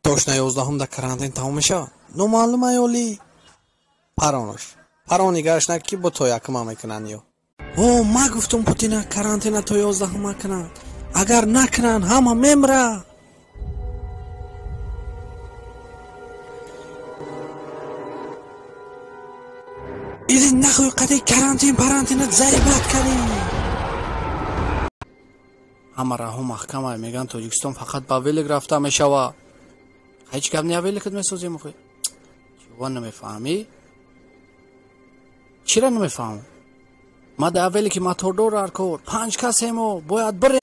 Точно 11 да карантин тамом мешавад. Номаълума ёли? Паронош. Паронигараш на ки бо то якума мекунанд ё. О, ма гуфтум Путина карантина то 11 кунанд. Агар накунанд, ҳама мемра. Или нахуй қади карантин парантина заебать кардӣ. Ҳама раҳо маҳкама меган Тоҷикистон фақат ба велик рафта мешава. Ҳеҷ гап не, великат месозем охи. Чива намефаҳмӣ? Чира намефаҳмам? Ма дар велики мотордор ҳар кор 5 касемо бояд бирем.